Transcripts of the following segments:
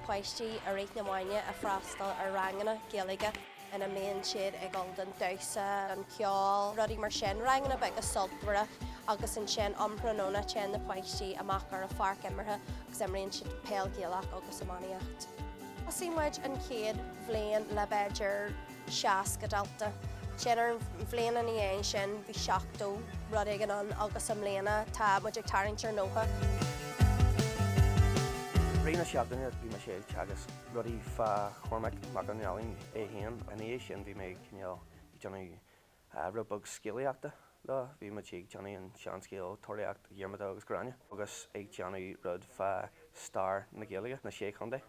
páistí i rith na maidine ag freastal ar ranganna Gaeilge ina mbíonn siad ag dul don damhsa, don cheol, rudaí mar sin, ranganna beaga sultmhara agus ansin um thráthnóna téann na páistí amach ar an pháirc imeartha agus imríonn siad peil Ghaelach agus iománaíocht. Thosaigh muid an chéad bhliain le b'fhéidir 60 dalta. Ansin ar an bhliain ina dhiaidh sin bhí 70 rud éigin ann agus i mbliana tá muid ag tarraingt ar 90. Rith na seachtaine bhí mise ag teagasc rudaí fá Chormac Mac Con Ailín é féin. Ina dhiaidh sin bhí mé cineál ag déanamh rud beag scéalaíochta leo. Bhí muid ag déanamh an seanscéal Tóraíocht Dhiarmada agus Gráinne agus ag déanamh rud fá stair na Gaeilge, na Sé Chontae.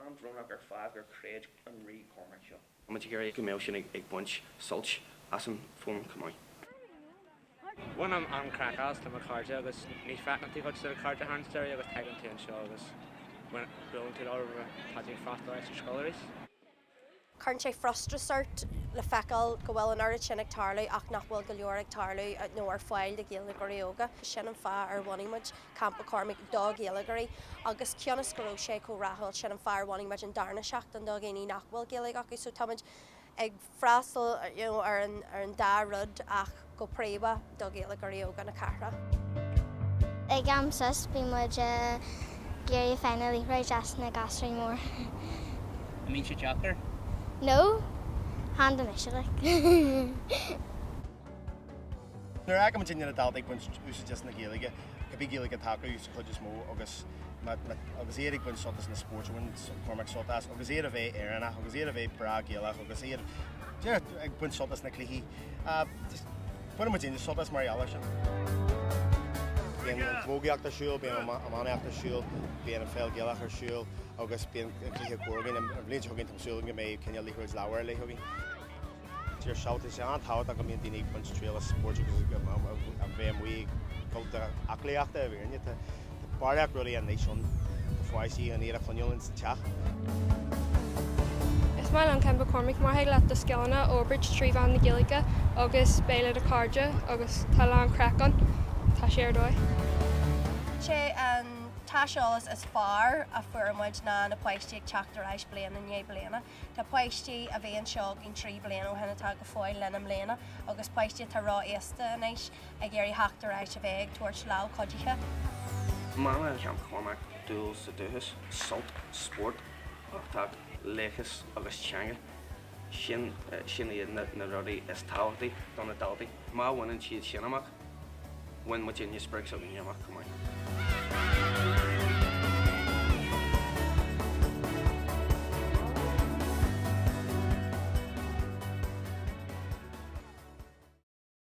An-bhrónach ar fad gur chreid an Rí Cormac seo. Tá muid ag iarraidh go mbeadh sin ag baint suilt as an bhfoghlaim chomh maith. Bainim an-craic as le mo chairde agus ní feiceann tú cuid de do chairde thar an samhradh agus tagann tú anseo agus buaileann tú leo roimh atá tú ag freastal ar ais ar scoil arís. Cuireann sé frustrachas ort le feiceáil go bhfuil an oiread sin ag tarlú ach nach bhfuil go leor ag tarlú nó ar fáil do Ghaeilgeoirí óga. Sin an fáth ar bhunaigh muid Campa Chormaic do Ghaeilgeoirí agus cionn is go raibh sé chomh rathúil, sin an fáth ar bhunaigh muid an darna seachtain do dhaoine nach bhfuil Gaeilge acu. So tá muid ag freastal you know ar an ar an dá rud ach go príomha do Ghaeilgeoirí óga na cathrach. Ag am sos bíonn muid ag iarraidh fáil na liathróid as na gasraí mór. An mbíonn sé deacair? No, chan do mise like. Nuair a fheiceann muidinne na daltaí ag baint úsáid as na Gaeilge, cibé Gaeilge atá acu sa chuid is mó agus agus iad ag baint sult as na spóirt a bhain Cormac sult as agus iad a bheith Éireannach agus iad a bheith breá Gaelach agus iad ag baint sult as na cluichí. Baineann muidinne sult as mar gheall air sin. Bíonn an chamógaíocht ar siúl, bíonn an iománaíocht ar siúl, bíonn an pheil Ghaelach ar siúl agus bíonn an cluiche cóir againn. An bhliain seo chugainn tá súil againn go mbeidh cineál liathróid láimhe ar leith againn. Deir Seabhac, Tá sé an-tábhachtach go mbíonn daoine ag baint triail as spóirt agus a bheith amuigh ag dul d'aclaíochta i bhfírinne. Tá barraíocht rudaí anois ann do pháistí chun iad a choinneáil ins an teach. Is maith liom Campa Chormaic mar thig leat do scileanna a fhorbairt trí mheán na Gaeilge agus beidh le do chairde agus tá a lán craic ann. Tá sé ar dóigh. Sé an t-aiseolas is fearr a fuair muid ná na páistí ag teacht ar ais bliain i ndiaidh bliana. Tá páistí a bhí anseo againn 3 bliana ó shin atá go fóill linn i mbliana agus páistí atá ró-aosta anois ag iarraidh theacht ar ais a bheith ag tabhairt lámh chuidithe. Mana Champa Chormaic, Dúil sa dúchas, sult, spórt, uchtach, laochas agus teanga, sin sin iad na rudaí is tábhachtaí do na daltaí. Má bhaineann siad sin amach, bhain muidinne sprioc s'againne amach chomh maith.